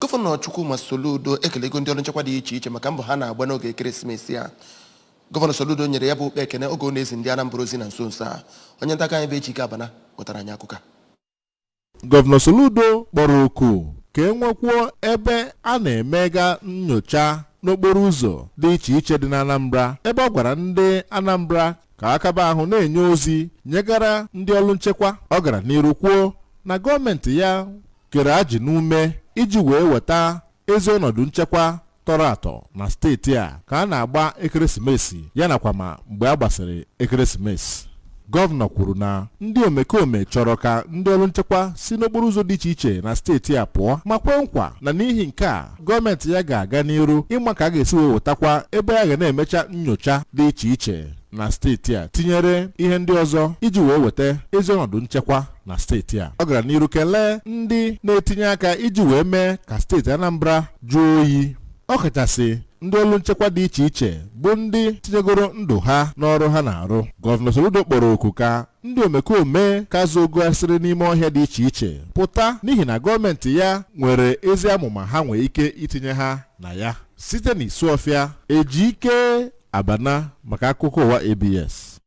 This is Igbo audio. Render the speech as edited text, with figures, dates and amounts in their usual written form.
Gọvanọ Chukwuma Soludo ekelego ndị ọrụ nchekwa dị iche iche maka mbọ ha na-agba n'oge ekeresimesi a. Gọvanọ Soludo nyere ya bụ ụkpa ekene oge ọ na-ezi ndị Anambra ozi na nso nso a. Onye nta akụkọ anyị bụ Ejike Abana wetara anyị akụkọ a. Gọvanọ Soludo kpọrọ oku ka e nwekwuo ebe a na-emega nnyocha n'okporo ụzọ dị iche iche dị n'Anambra, ebe ọ gwara ndị Anambra ka akaba ahụ na-enye ozi nyegara ndị ọrụ nchekwa. Ọ gara n'iru kwuo na gọọmenti ya kere ajị n'ume iji wee weta ezi ọnọdụ nchekwa tọrọ atọ na steeti a ka a na-agba ekeresimesi ya nakwa ma mgbe a gbasịrị ekeresimesi. Gọvanọ kwuru na ndị omekome chọrọ ka ndị ọrụ nchekwa si n'okporo ụzọ dị iche iche na steeti a pụọ, ma kwee nkwa na n'ihi nke a gọọmenti ya ga-aga n'iru ịma ka a ga-esi wee wetakwa ebe a ga na-emecha nnyocha dị iche iche na steeti a, tinyere ihe ndị ọzọ iji wee weta ezi ọnọdụ nchekwa na steeti a. Ọ gara n'iru kelee ndị na-etinye aka iji wee mee ka steeti Anambra jụọ oyi, ọkachasị ndị ọrụ nchekwa dị iche iche bụ ndị tinyegoro ndụ ha n'ọrụ ha na-arụ. Gọvanọ Soludo kpọrọ oku ka ndị omekome ka zogasịrị n'ime ọhịa dị iche iche pụta, n'ihi na gọọmenti ya nwere ezi amụma ha nwee ike itinye ha na ya. Site n'Isuọfịa, Ejike Abana maka akụkọ ụwa ABS.